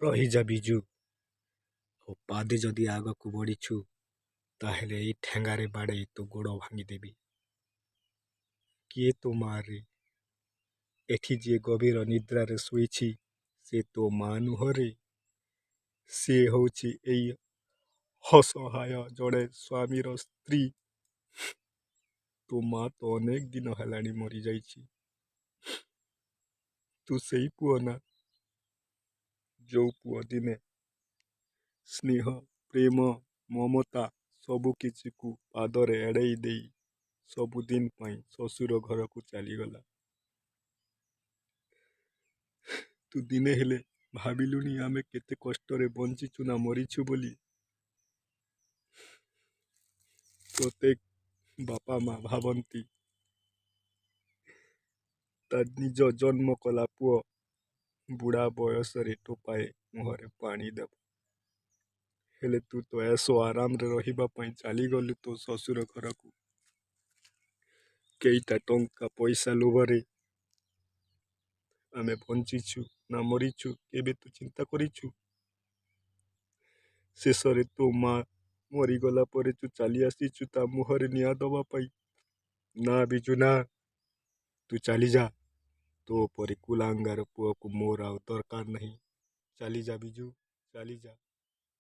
ରହିଯା ବିଜୁ, ଆଉ ପାଦେ ଯଦି ଆଗକୁ ବଢ଼ିଛୁ, ତାହେଲେ ଏଇ ଠେଙ୍ଗାରେ ବାଡ଼େଇ ତୋ ଗୋଡ଼ ଭାଙ୍ଗିଦେବି। କିଏ ତୋ ମାଆରେ? ଏଠି ଯିଏ ଗଭୀର ନିଦ୍ରାରେ ଶୋଇଛି, ସେ ତୋ ମା ନୁହଁରେ। ସିଏ ହେଉଛି ଏଇ ଅସହାୟ ଜଣେ ସ୍ୱାମୀର ସ୍ତ୍ରୀ। ତୋ ମା ତ ଅନେକ ଦିନ ହେଲାଣି ମରିଯାଇଛି। ତୁ ସେଇ ପୁଅ ନା, ଯୋଉ ପୁଅ ଦିନେ ସ୍ନେହ, ପ୍ରେମ, ମମତା ସବୁକିଛିକୁ ପାଦରେ ଏଡ଼େଇ ଦେଇ ସବୁଦିନ ପାଇଁ ଶ୍ୱଶୁର ଘରକୁ ଚାଲିଗଲା? ତୁ ଦିନେ ହେଲେ ଭାବିଲୁନି ଆମେ କେତେ କଷ୍ଟରେ ବଞ୍ଚିଛୁ ନା ମରିଛୁ ବୋଲି? ପ୍ରତ୍ୟେକ ବାପା ମା ଭାବନ୍ତି, ତା ନିଜ ଜନ୍ମ କଲା ପୁଅ ବୁଢ଼ା ବୟସରେ ଟୋପାଏ ମୁହଁରେ ପାଣି ଦେବ। ହେଲେ ତୁ ତ ଏସ ଆରାମରେ ରହିବା ପାଇଁ ଚାଲିଗଲୁ ତୋ ଶ୍ୱଶୁର ଘରକୁ। କେଇଟା ଟଙ୍କା ପଇସା ଲୋଭରେ ଆମେ ବଞ୍ଚିଛୁ ନା ମରିଛୁ, କେବେ ତୁ ଚିନ୍ତା କରିଛୁ? ଶେଷରେ ତୋ ମା ମରିଗଲା ପରେ ତୁ ଚାଲି ଆସିଛୁ ତା ମୁହଁରେ ନିଆଁ ଦବା ପାଇଁ। ନା ବିଜୁ, ନା, ତୁ ଚାଲିଯା। ତୋ ପରି କୁଲାଙ୍ଗାର ପୁଅକୁ ମୋର ଆଉ ଦରକାର ନାହିଁ। ଚାଲିଯା ବିଜୁ, ଚାଲିଯା।